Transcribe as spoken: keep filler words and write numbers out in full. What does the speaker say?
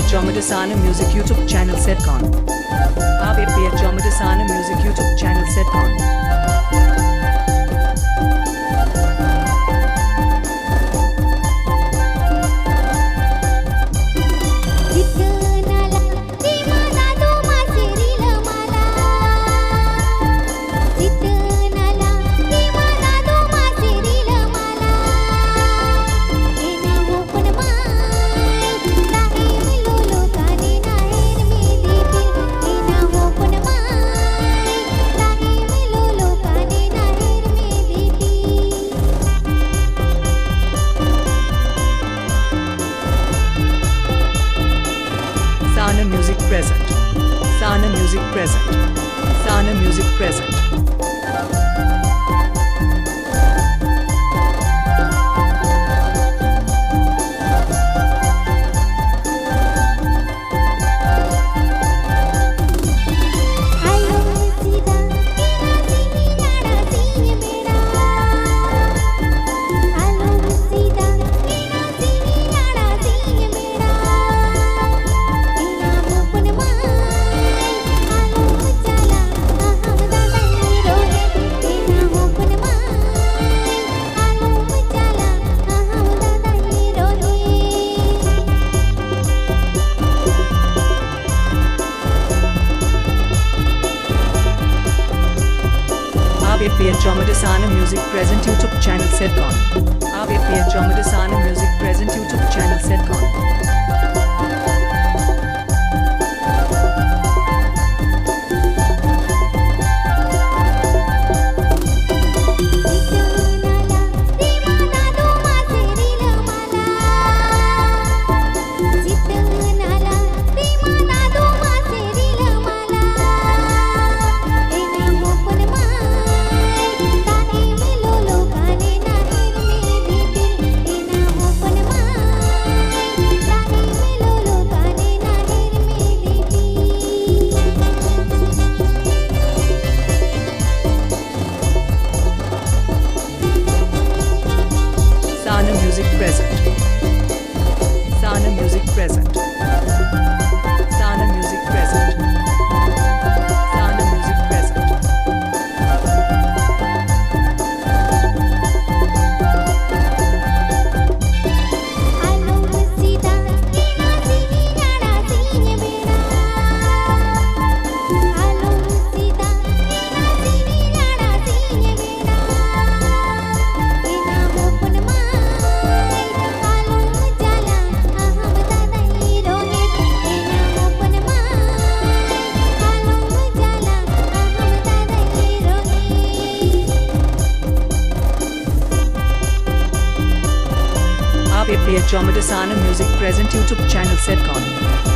Chomada Sana Music YouTube channel set kon. Abe Pia Chomada Sana Music YouTube channel set kon. Sana Music present. Sana Music present. Sana Music present. Abe Pia Chomada Sana Music present YouTube channel set kon. Abe Pia Chomada Sana Music present YouTube channel set kon. Domadasana Music Present YouTube channel set called